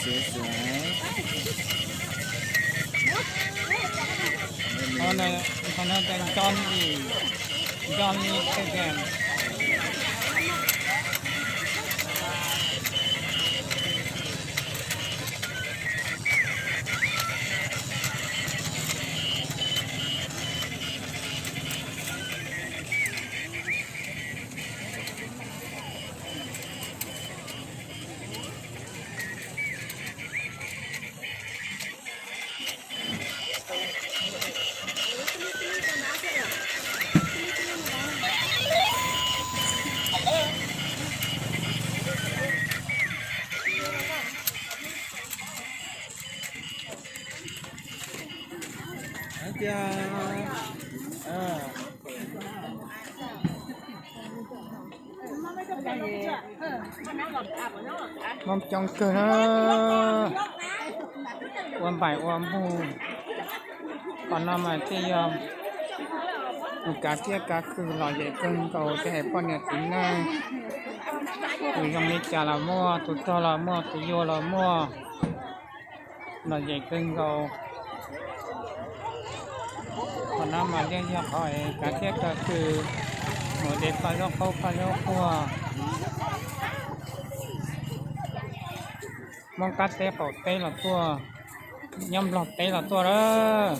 Sawv sawv. Qhov no, qhov no tias Johnny, Johnny Tagan. Hais tias, Hmoob coob kawg na, ua npaim ua npug. Qhov no mas thiaj yog mus kav thiab kav khw lom zem kawg nkaus, ces hais poj niam txiv neej, tus zoo li cas los muaj, tus rog los muaj, tus yuag los muaj, lom zem kawg nkaus. Qhov no mas thiaj yog qhov kav thiab kav khw, mus de paj zaub qaub paj zaub quaj. Hmoob qab teb qaum teb los tuaj, nyob Nplog teb los tuaj lawm.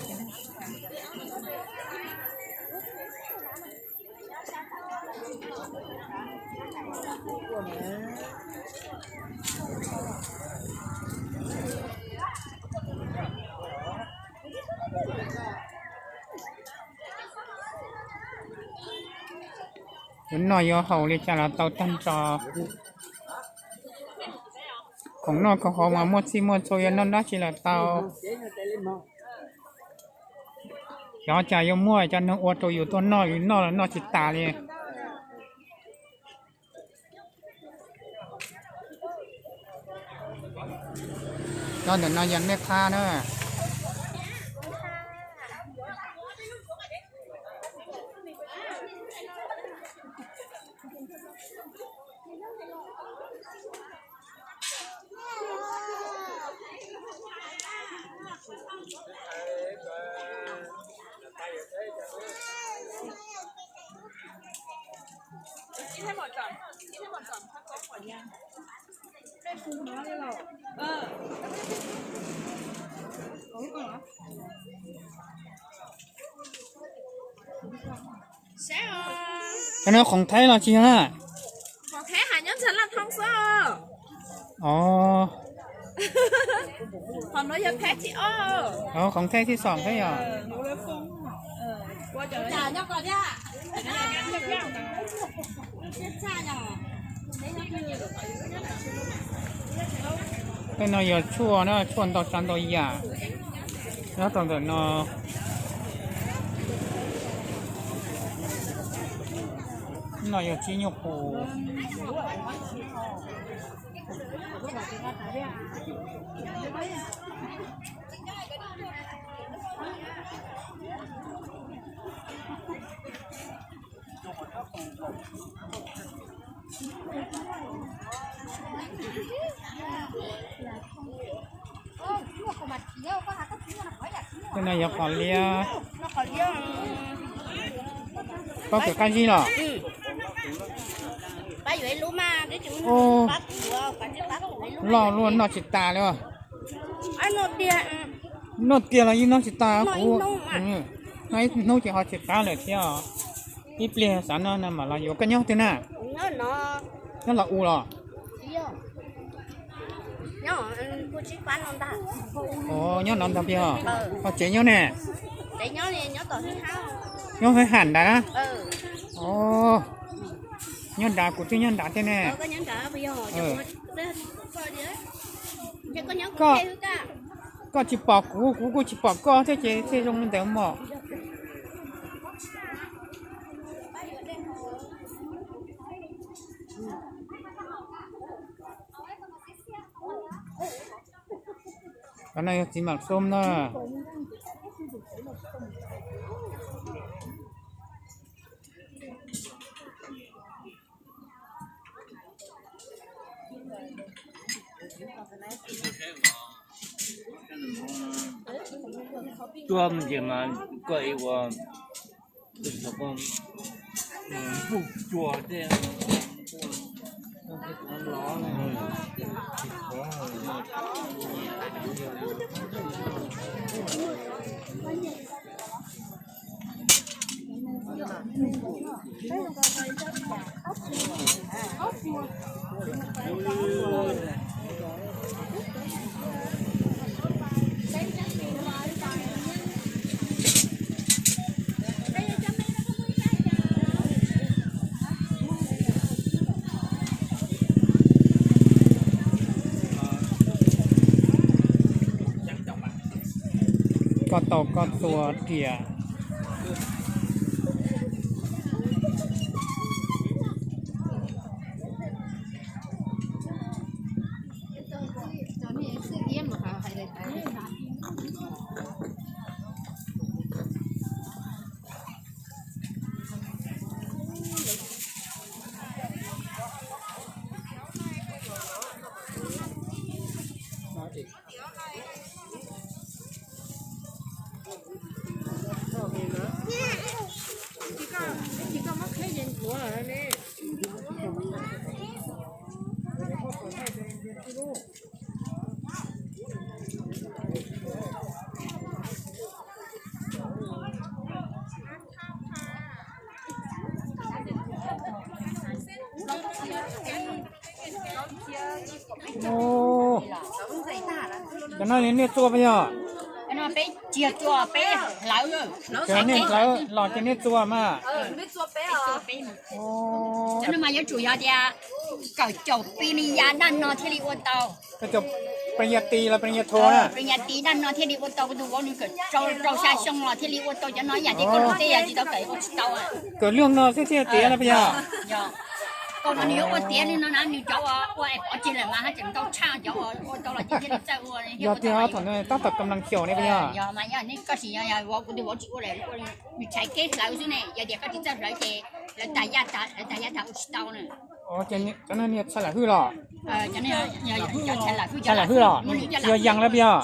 Yuav noj yuav haus li cas los tau tag nrho. Khoom noj khoom haus mas muaj txhij muaj txhua, yuav noj dab tsi los tau. Xyov cas yuav muaj cov neeg ua rau yus tuaj noj, yus noj los noj tsis tas li. Cov ntawm no yog nej qab na. Cov no khoom Thaib los tsis yog na? Khoom Thaib hais nyob ntawm Laj Thoob xwb. Os, khoom Thaib thib ob, khoom Thaib thib xom thiab yog. Tej no yog tshuaj na, tshuaj ntau tsav ntau yam nyob rau ntawm no. No yog tsib nyuj qus. Tej no yog qos liab. Pob kws qab zib los? Loj luaj noj tsis tas li. Noj tiag los yeej noj tsis tas kuv. Noj ib hnub ces ho tsis qab lawm thiab. Ib pliag xav noj no mam los yuav. Koj nyob twg na? Nyob Los Us los? Nyob no ntag pliag. Ho tsev nyob ne? Nyob Hab Ham nrad na? Nyob nrad, kuv twb nyob nrad thiab ne. Koj tsis pom kuv, kuv kuj tsis pom koj thiab ces thiaj zoo li ntawd mog. Cov no yog txiv mam xub na. Tua mus ces mas koj ua, ua cua tej. Koj tau koj tua riam. Cov no nej txua puas yog? Peb tsis yog txua, peb hlawv. Cov nej hlawv los ces nej txua mas. Cov no mas yuav tsum yog tias kaum caum pis ni ya daj no thiaj li ua tau. Kaum caum pis ni ya tis los pis ni ya tho na. Pis ni ya tis daj no thiaj li ua tau, kuv tus vauv nws kawm rau xya xyoo los thiaj li ua tau cov no, ib yam li koj lus tej yog tsis tau kawm ua tsis tau. Kawm lwj no xwb thiaj tiav los puas yog? Yog. Koj no nws yuav ua tiav li no na, nws cov uas ua es pov tseg lawm mas haj tseem ntau tshaj cov uas ua tau los ces thiaj li txawj ua. Yog tiag, thaum tab tom kam lees xyaum ne puas yog? Yog mas, yog nej koj sim, yog kuv tus vauv tsis ua lawm, nws tshais keb hlawv xwb ne, yog tias koj tsis txawj hlawv ces hlawv tas yaj tas, hlawv tas yaj tas ua tsis tau na. Cov no niag tshais lam hwj los? Tshais lam hwj los? Yog yas los puas yog?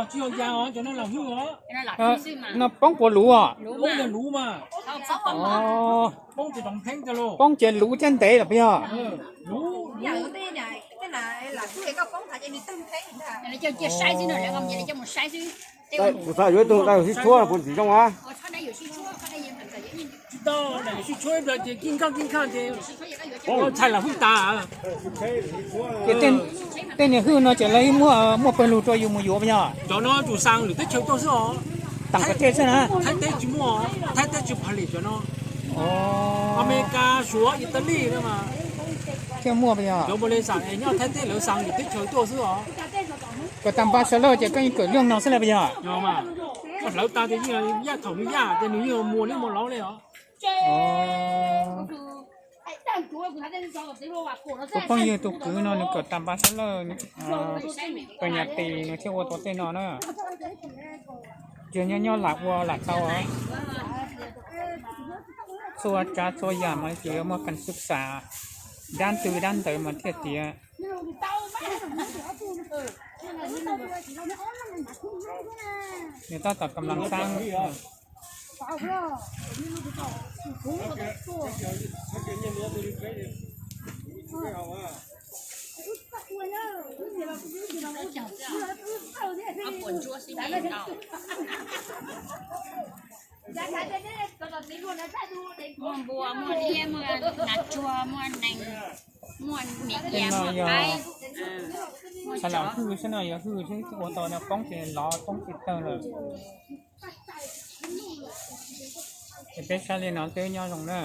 Tsis yog yas, cov no lam hwj os. No poob puas luv os? Poob ces luv thiab ntev los puas yog? Kuv xav yuav ib tug daj sib tshuab puas tsim zoo a? Tsis tau, daj sib tshuab ib pliag ces kij nkaj kij nkaj ces tshais lam hwj tas. Ces tej niag hwj no ces lawv muaj, muaj pawg lug rau yus mus yuav puas yog? Cov no tsum xa lwm teb chaws tuaj xwb os. Tam kov tej xwb na. Thaib teb tsis muaj, Thaib teb tsis pha lim cov no. Amelikas, Suav, Italy no mas thiaj muaj puas yog? Cov npau le xam nyob Thaib teb lawv xa lwm teb chaws tuaj xwb os. Kawm tas npa sawv lawj ces koj yeej kawm lwj no xwb las puas yog? Koj hlawv tas ces yeej yaj thaum nws yaj ces nws yeej muag liab muag lauv li os. Kuv phooj ywg tus kwv no nws kawm tas npa sawv lawj, pis ni ya tis nws thiaj ua tau tej no na. Ces nyob nyob lam ua lam tau. Txhua tsav txhua yam mas ces yuav muaj kas xub xav dab ntws dab ntawd mas thiaj tiav. Nws tab tom kam lees xab. Muaj npua, muaj liab, muaj nas tsuag, muaj nees, muaj niam yas, muaj qaib. Tshais lam hwj xwb no, yog hwj xwb ua tau no poob ces lov poob ces tawg lawm. Ces peb saib li no twb nyob zoo na.